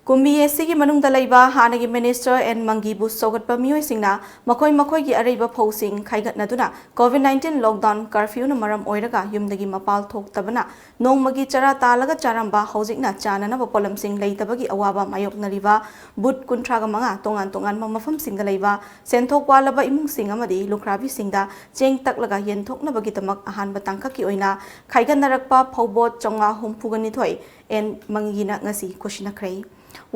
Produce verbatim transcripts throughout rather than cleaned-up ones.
ꯀꯨꯝꯕꯤ ꯑꯁꯤꯒꯤ ꯃꯅꯨꯡꯗ ꯂꯩꯕ ꯍꯥꯟꯅꯒꯤ ꯃꯤꯅꯤꯁꯇꯔ ꯑꯦꯟ ꯃꯪꯒꯤꯕꯨ ꯁꯧꯒꯠꯄ ꯃꯤꯑꯣꯏꯁꯤꯡꯅ ꯃꯈꯣꯏ ꯃꯈꯣꯏꯒꯤ ꯑꯔꯩꯕ ꯐꯧꯁꯤꯡ ꯈꯥꯏꯒꯠꯅꯗꯨꯅ COVID nineteen lockdown curfewꯅ ꯃꯔꯝ ꯑꯣꯏꯔꯒ ꯌꯨꯝꯗꯒꯤ ꯃꯄꯥꯜ ꯊꯣꯛꯇꯕꯅ ꯅꯣꯡꯃꯒꯤ ꯆꯔꯥ ꯇꯥꯜꯂꯒ ꯆꯥꯔꯝꯕ, ꯍꯧꯖꯤꯛꯅ ꯆꯥꯅꯅꯕ ꯄꯣꯠꯂꯝꯁꯤꯡ ꯂꯩꯇꯕꯒꯤ ꯑꯋꯥꯕ ꯃꯥꯌꯣꯛꯅꯔꯤꯕ ꯕꯨꯠ ꯀꯨꯟꯊ꯭ꯔꯥꯒ ꯃꯉꯥ ꯇꯣꯉꯥꯟ ꯇꯣꯉꯥꯟꯕ ꯃꯐꯝꯁꯤꯡꯗ ꯂꯩꯕ ꯁꯦꯟꯊꯣꯛ ꯋꯥꯠꯂꯕ ꯏꯃꯨꯡꯁꯤꯡ ꯑꯃꯗꯤ ꯂꯨꯈ꯭ꯔꯥꯕꯤꯁꯤꯡꯗ ꯆꯦꯡ ꯇꯛꯂꯒ ꯌꯦꯟꯊꯣꯛꯅꯕꯒꯤꯗꯃꯛ ꯑꯍꯥꯟꯕ ꯇꯥꯡꯀꯛꯀꯤ ꯑꯣꯏꯅ ꯈꯥꯏꯒꯠꯅꯔꯛꯄ ꯐꯧꯕꯣꯠ ꯆꯥꯝꯃꯉꯥ ꯍꯨꯝꯐꯨꯒ ꯅꯤꯊꯣꯏ ꯑꯦꯟ ꯃꯪꯒꯤꯅ ꯉꯁꯤ ꯈꯨꯠꯁꯤꯟꯅꯈ꯭ꯔꯦ꯫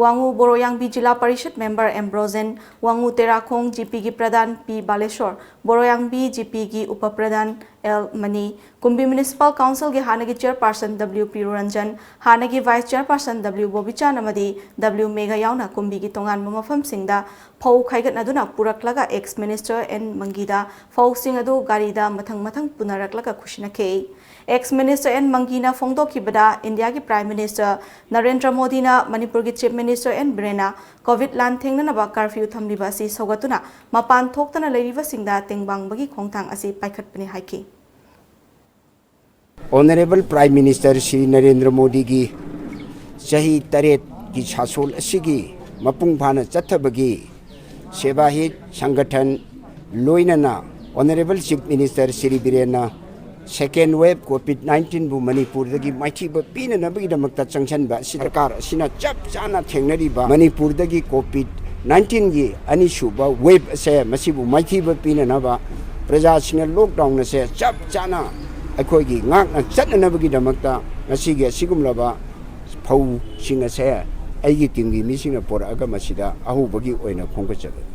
ꯋꯥꯉꯨ ꯕꯣꯔꯣꯌꯥꯡꯕꯤ ꯖꯤꯂꯥ ꯄꯔꯤꯁꯠ ꯃꯦꯝꯕꯔ ꯑꯦꯝꯕ꯭ꯔꯣꯖꯦꯟ, ꯋꯥꯉꯨ ꯇꯦꯔꯥꯈꯣꯡ GPꯒꯤ ꯄ꯭ꯔꯙꯥꯟ ꯄꯤ ꯕꯥꯂꯦꯁꯣꯔ, ꯕꯣꯔꯣꯌꯥꯡꯕꯤ GPꯒꯤ ꯎꯄ ꯄ꯭ꯔꯙꯥꯟ ꯑꯦꯜ ꯃꯅꯤ, ꯀꯨꯝꯕꯤ ꯃ꯭ꯌꯨꯅꯤꯁꯤꯄꯥꯜ ꯀꯥꯎꯟꯁꯤꯜꯒꯤ ꯍꯥꯟꯅꯒꯤ ꯆꯤꯌꯔꯄꯥꯔꯁꯟ W ꯄꯤꯔꯨꯔꯟꯖꯟ, ꯍꯥꯟꯅꯒꯤ ꯚꯥꯏꯁ ꯆꯤꯌꯔꯄꯥꯔꯁꯟ W ꯕꯣꯕꯤꯆꯥꯟ ꯑꯃꯗꯤ W ꯃꯦꯘꯥ ꯌꯥꯎꯅ ꯀꯨꯝꯕꯤꯒꯤ ꯇꯣꯉꯥꯟꯕ ꯃꯐꯝꯁꯤꯡꯗ ꯐꯧ ꯈꯥꯏꯒꯠꯅꯗꯨꯅ ꯄꯨꯔꯛꯂꯒ ꯑꯦꯛꯁ ꯃꯤꯅꯤꯁꯇꯔ ꯑꯦꯟ ꯃꯪꯒꯤꯗ ꯐꯧꯁꯤꯡ ꯑꯗꯨ ꯒꯥꯔꯤꯗ ꯃꯊꯪ ꯃꯊꯪ ꯄꯨꯅꯔꯛꯂꯒ ꯈꯨꯠꯁꯤꯟꯅꯈꯤ꯫ ꯑꯦꯛꯁ ꯃꯤꯅꯤꯁꯇꯔ ꯑꯦꯟ ꯃꯪꯒꯤꯅ ꯐꯣꯡꯗꯣꯛꯈꯤꯕꯗ, ꯏꯟꯗꯤꯌꯥꯒꯤ ꯄ꯭ꯔꯥꯏꯝ ꯃꯤꯅꯤꯁꯇꯔ ꯅꯔꯦꯟꯗ꯭ꯔ ꯃꯣꯗꯤꯅ ꯃꯅꯤꯄꯨꯔꯒꯤ ꯆꯤꯐ ꯃꯤꯅꯤꯁꯇꯔ ꯑꯦꯟ ꯕꯤꯔꯦꯟꯅ COVID ꯂꯥꯟꯊꯦꯡꯅꯅꯕ ꯀꯔꯐ꯭ꯌꯨ ꯊꯝꯂꯤꯕ ꯑꯁꯤ ꯁꯧꯒꯠꯇꯨꯅ ꯃꯄꯥꯟ ꯊꯣꯛꯇꯅ ꯂꯩꯔꯤꯕꯁꯤꯡꯗ ꯇꯦꯡꯕꯥꯡꯕꯒꯤ ꯈꯣꯡꯊꯥꯡ ꯑꯁꯤ ꯄꯥꯏꯈꯠꯄꯅꯤ ꯍꯥꯏꯈꯤ꯫ Honourable prime minister Shri Narendra ꯃꯣꯗꯤꯒꯤ ꯆꯍꯤ ꯇꯔꯦꯠꯀꯤ ꯁꯥꯁꯣꯜ ꯑꯁꯤꯒꯤ ꯃꯄꯨꯡ ꯐꯥꯅ ꯆꯠꯊꯕꯒꯤ ꯁꯦꯕꯥ ꯍꯤꯠ ꯁꯪꯒꯊꯟ ꯂꯣꯏꯅꯅ ꯑꯣꯅꯔꯦꯕꯜ ꯆꯤꯐ ꯃꯤꯅꯤꯁꯇꯔ ꯁ꯭ꯔꯤ ꯕꯤꯔꯦꯟꯅ second wave COVID nineteenꯕꯨ ꯃꯅꯤꯄꯨꯔꯗꯒꯤ ꯃꯥꯏꯊꯤꯕ ꯄꯤꯅꯅꯕꯒꯤꯗꯃꯛꯇ ꯆꯪꯁꯤꯟꯕ ꯑꯁꯤ ꯁꯔꯀꯥꯔ ꯑꯁꯤꯅ ꯆꯞ ꯆꯥꯅ ꯊꯦꯡꯅꯔꯤꯕ ꯃꯅꯤꯄꯨꯔꯗꯒꯤ COVID nineteenꯒꯤ ꯑꯅꯤꯁꯨꯕ wave ꯑꯁꯦ ꯃꯁꯤꯕꯨ ꯃꯥꯏꯊꯤꯕ ꯄꯤꯅꯅꯕ ꯄ꯭ꯔꯖꯥꯁꯤꯡꯅ lockdown ꯑꯁꯦ ꯆꯞ ꯆꯥꯅ ꯑꯩꯈꯣꯏꯒꯤ ꯉꯥꯛꯅ ꯆꯠꯅꯅꯕꯒꯤꯗꯃꯛꯇ ꯉꯁꯤꯒꯤ ꯑꯁꯤꯒꯨꯝꯂꯕ ꯐꯧꯁꯤꯡ ꯑꯁꯦ ꯑꯩꯒꯤ ꯇꯤꯝꯒꯤ ꯃꯤꯁꯤꯡꯅ ꯄꯣꯔꯛꯑꯒ ꯃꯁꯤꯗ ꯑꯍꯧꯕꯒꯤ ꯑꯣꯏꯅ ꯈꯣꯝꯒꯠꯆꯕꯅꯤ꯫